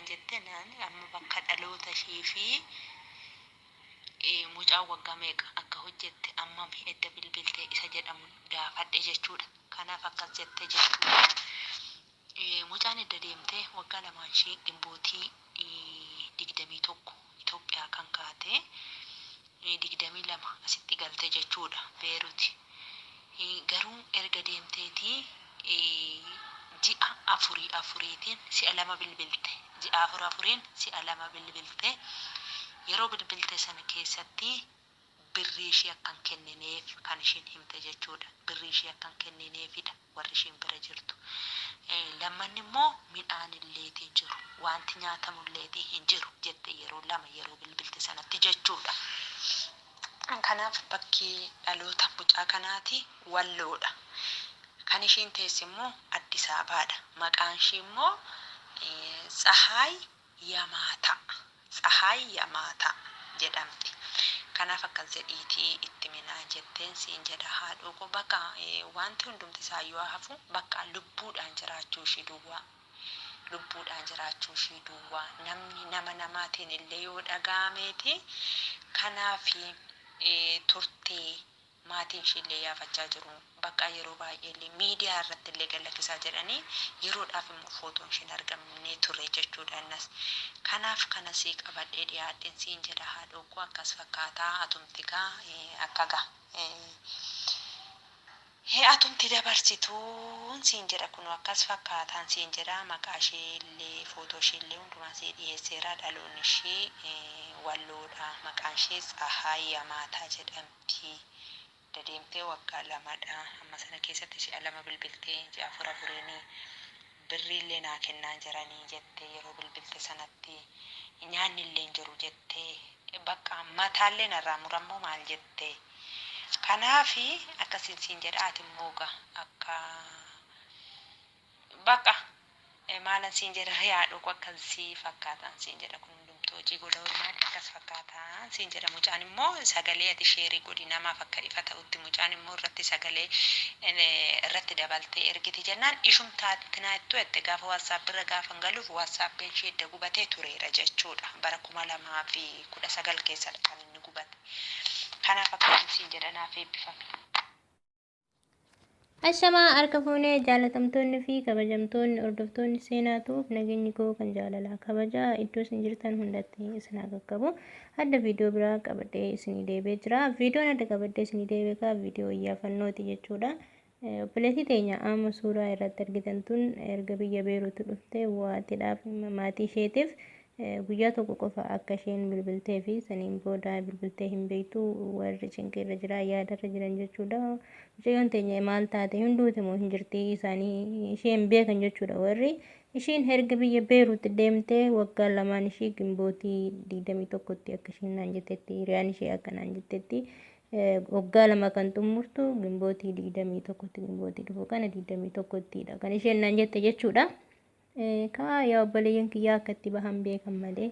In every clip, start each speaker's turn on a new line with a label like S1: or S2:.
S1: Jette naan amma bakka dhaloota ishee fi mucaan waggaa meeqa akka hojjette, ammam edda bilbilte isa jedhamu gaafadhe jechuudha. Kanaaf akkas jette jechuudha. Mucaan edda deemte waggaa lamaan ishee Gimbootii 21 Itoophiyaa kan kaate, 22 asitti galte jechuudha Beeruti. Garuu erga deemteetii ji'a afurii afuriitiin si'a lama bilbilte. Ji'a afur afuriin si'a lama bilbilte. Yeroo bilbilte sana keessatti birrii ishee akka hin kennineef kan ishiin himte jechuudha. Birrii ishee akka hin kennineefidha warri ishiin bira jirtu. Lammanni immoo midhaan illeetii hin jiru. Wanti nyaatamu illeetii hin jiru jette yeroo lama yeroo bilbilte sanatti jechuudha. Kanaaf bakki dhaloota mucaa kanaati Walloodha. Kan ishiin teesse immoo Addis Ababaadha. Maqaan ishii immoo Tsahaay Yamaataa. Tsahaay Yamaataa jedhamti. Kanaaf akkas jedhiitii itti minaa jetteen siin jedha, haadhoo koo. Bakka wanti hundumti isaayyuu haa hafu, bakka lubbuudhaan jiraachuu ishii duwwaa. Lubbuudhaan jiraachuu ishii duwwaa. Namni nama namaatiin illee yoo dhaga'ameeti, kanaaf turtee maatiin ishii illee yaafachaa jiru. Bakka yeroo baay'ee illee miidiyaa irratti illee gad lakkisaa jedhanii, yeroodhaaf immoo footoon ishiin argamnee ture jechuudha innas. Kanaaf kana sii qabadhee dhiyaadheen siin jedha, haadhoo koo. Akkas fakkaataa, atumti gaa akka gaa. Atumti dabarsituun siin jedha. Kun akkas fakkaataan siin jedha. Maqaa ishee illee, footoo ishee illee hundumaa sii dhiyeesseera. Dhaloonni ishee Walloodha. Maqaan ishee Tsahaay Yamaataa jedhamti. Deemtee waggaa lamadha. Amma sana keessatti si'a lama bilbiltee, ji'a afur afuriinii birrii illee naa kennaa jiranii jettee, yeroo bilbilte sanatti nyaanni illee hin jiru jettee, bakka mataallee narraa murammoo maal jettee. Kanaafi akkasiin siin jedha. Ati immoo gaa akka bakka maalan siin jedha, yaadhu, akkasii fakkaataan siin jedha. Kun hundumtuu hojii gola ormaati. Akkas fakkaataan siin jedha. Mucaan immoo sagalee ati share godhi, namaaf akka ifa ta'utti. Mucaan immoo irratti sagalee irratti dabaltee ergiti jennaan, ishumtaatti naa ittu jette. Gaafa WhatsApp irra gaafa galuuf WhatsAppiin ishee edda gubatee tureera jechuudha. Bara 2019 keessadha kan inni gubate. Kanaaf akkasiin siin jedha, naaf eebbifame.
S2: Ashamaa, harka fuunee, jaalatamtoonni fi kabajamtoonni hordoftoonni seenaatuuf, nageenyi koo kan jaalalaa kabajaa iddoo isin jirtan hundatti isin haa qaqqabu. Adda viidiyoo biraa qabadhee isinii deebi'ee jira. Viidiyoon adda qabadhee isinii deebi'e kaa viidiyoo iyyaafannooti jechuudha. Obboleettii teenya amma suuraa irratti argitan tun erga biyya Beeruutti dhuftee waatiidhaaf maatii isheetiif guyyaa tokko qofa akka isheen bilbiltee fi saniin booda bilbiltee hin beektu. Warri cinqiirra jira, yaadarra jiran jechuudha. Mucayyoon teenya maal taate, hunduuti moo hin jirti, isaanii ishee hin beekan jechuudha warri. Ishiin erga biyya Beeruutti deemtee waggaa lamaan ishii Gimbootii 21tti akka isheen naan jettetti, hiriyaan ishee akka naan jettetti, waggaa 2 kan xumurtu Gimbootii 21tti, Gimbootii dhufu kana 21ttidha kan isheen naan jette jechuudha. Kaa yaa obboleeyyan kiyyaa, akka itti bahan beekan malee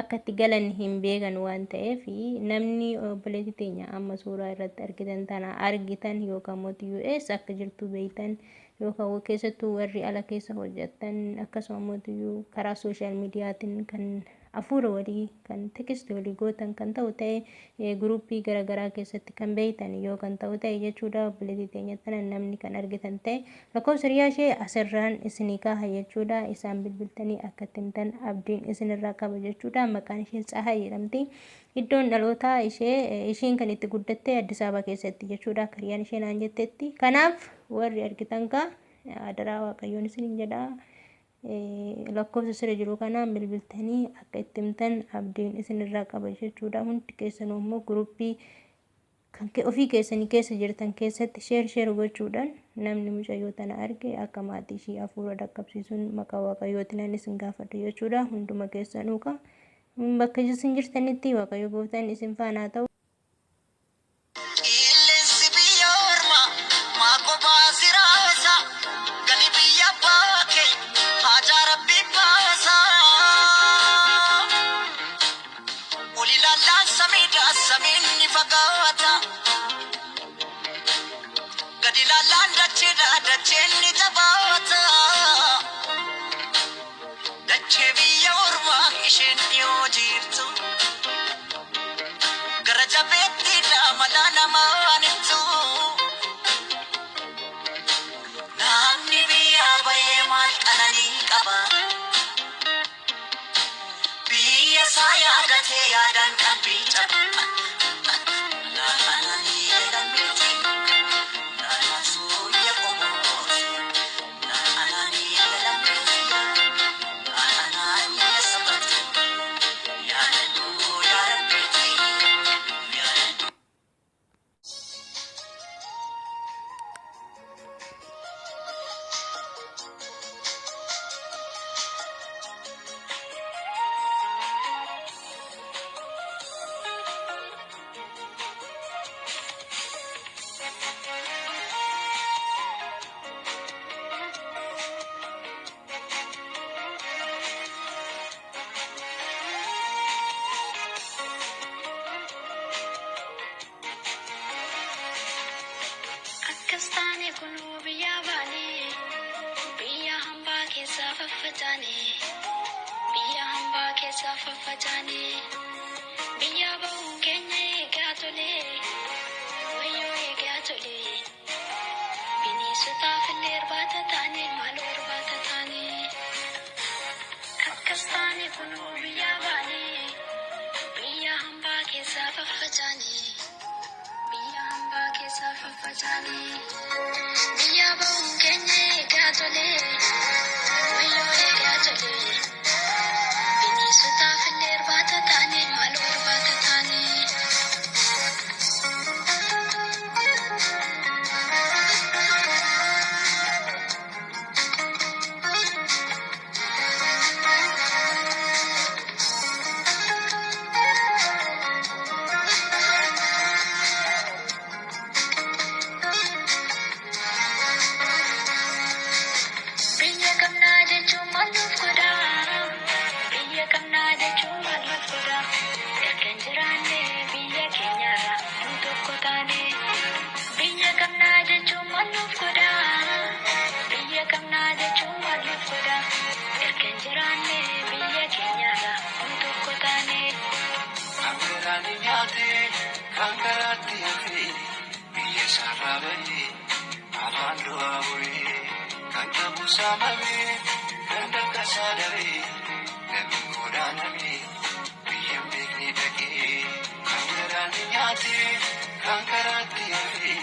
S2: akka itti galan hin beekan waan ta'eef, namni obboleettii teenya amma suuraa irratti argitan tana argitan yookaan mootii US akka jirtu beektan yookaan keessattuu warri ala keessa hojjetan, akkasuma mootiyyuu karaa social mediaatiin kan hafuura walii kan text walii gootan kan ta'u ta'e, groupii garaagaraa keessatti kan beektan yoo kan ta'u ta'e jechuudha, obboleettii teenya tana namni kan argitan ta'e lakkoofsa hiriyaa ishee asirraan isinii kaaha jechuudha. Isaan bilbiltanii akka itti himtan abdiin isinirraa qaba jechuudha. Maqaan ishee Tsahaay jedhamti. Iddoon dhalootaa ishee, isheen kan itti guddatte Addis Ababa keessatti jechuudha, akka hiriyaan ishee naan jettetti. Kanaaf warri argitan kaa adaraa Waaqayyoon isiniin jedha, lakkoofsa sirra jiru kanaan bilbiltanii akka itti himtan abdiin isinirraa qaba jechuudha. Hundi keessanuu immoo groupii kan ofii keessanii keessa jirtan keessatti share share gochuudhaan namni mucayyoo tana arge akka maatii ishii hafuura dhaqqabsiisuun maqaa Waaqayyootiin ani isin gaafadha jechuudha. Hunduma keessanuu ka bakka isin jirtanitti Waaqayyo gooftaan isin faana haa ta'u.
S3: Qilleensi biyya ormaa maa kophaa siraasa? Gali biyya abbaa kee, haajaa Rabbii baasa. Ol ilaallaan samiidha, samiin ni fagaata. Gad ilaallaan dacheedha, dacheen ni jabaata. Dachee biyya. isheen dhiyoo jirtu. Gara jabeettiidha mala namaan ibsu. Namni biyyaa bahee maal qananii qaba? Biyya isaa yaadatee yaadaan qalbii caba. Naananii jedhamti, naannoo ya qomooti. Naananii jedhamti, naananii ya sabati. Yaadadhu yaa Rabbiiti, yaadadhu.
S4: Akkas taane kunuu biyyaa baane, biyya hambaa keessaa faffacaane, biyya hambaa keessaa faffacaane, biyya bahuun keenya eegaa tole, wayyoo eegaa tole, bineensotaaf illee irbaata taane, maaloo irbaata taane. Akkas taane kunuu biyyaa baane, biyya hambaa keessaa faffacaane. Biyya hambaa keessaa faffacaane, biyya bahuun keenya eegaa tole, wayyoo eegaa tole, bineensotaaf illee irbaata taane, maaloo irbaata taane. Biyya qabnaa jechuun maal nuuf godha? Biyya qabnaa jechuun maal nuuf godha? Erga hin jiraanne biyya keenyarra nu tokko taane. Biyya qabnaa jechuun maal nuuf godha? Biyya qabnaa jechuun maal nuuf godha? Erga hin jiraanne biyya keenyarra nu tokko taane.
S5: Kan garaan nyaate, kan karaatti hafe, biyya isaarraa bahee, afaan du'aa bu'ee, kan qabu saamame, kan dafqasaa dhabe, namni godaaname, biyya hin beekne dhaqee. Kan garaan nyaate, kan karaatti hafe,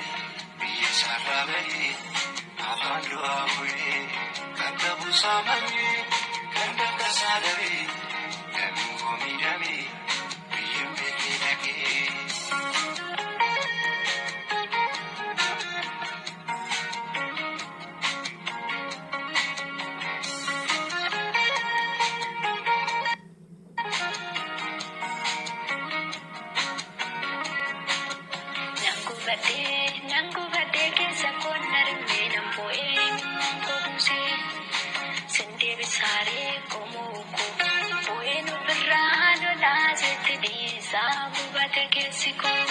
S5: biyya isaarraa bahee, afaan du'aa bu'ee, kan qabu saamame, kan dafqasaa dhabe, namni miidhame, biyya hin beekne dhaqee.
S4: Nan gubadhee, nan gubadhee keessa koon narmee nan boo'ee minnaan koo buusee. Sin deebisaaree qomoo koo boo'ee nu birraa lolaa sitti dhiisaa gubate keessi koo.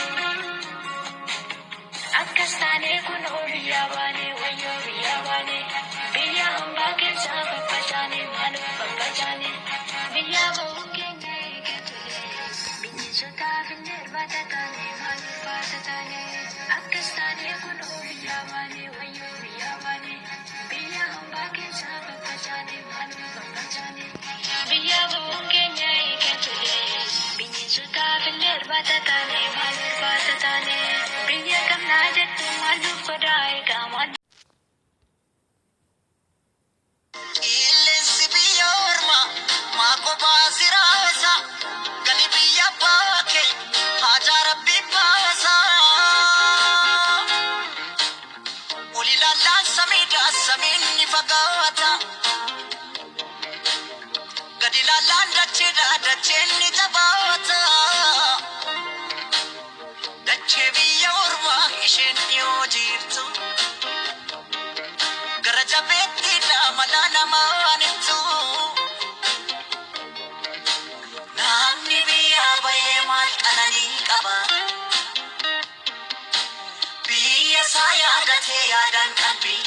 S4: Akkas taanee kunoo biyyaa baane, wayyoo biyyaa baane, biyya hambaa keessaa faffacaane, maaloo faffacaane, biyya bahuun keenya eegaa tole, bineensotaaf illee irbaata taane, maaloo irbaata taane. Akkas taanee kunoo biyyaa baane, wayyoo biyyaa baane, biyya hambaa keessaa faffacaane, maaloo faffacaane, biyya bahuun keenya eegaa tole, bineensotaaf illee irbaata taane, maaloo irbaata taane, biyya qabnaa jettu maal nuuf godhaa eegaa maal.
S3: Qilleensi biyya ormaa maa kophaa siraasa? Gali biyya abbaa kee haajaa Rabbii baasa. Ol ilaallaan samiidha samiin ni fagaata. Gad ilaallaan dacheedha dacheen ni jabaata. Dachee biyya ormaa isheen dhiyoo jirtu. Gara jabeettiidha mala namaan ibsu. Namni biyyaa bahee maal qananii qaba? Biyya isaa yaadatee yaadaan qalbii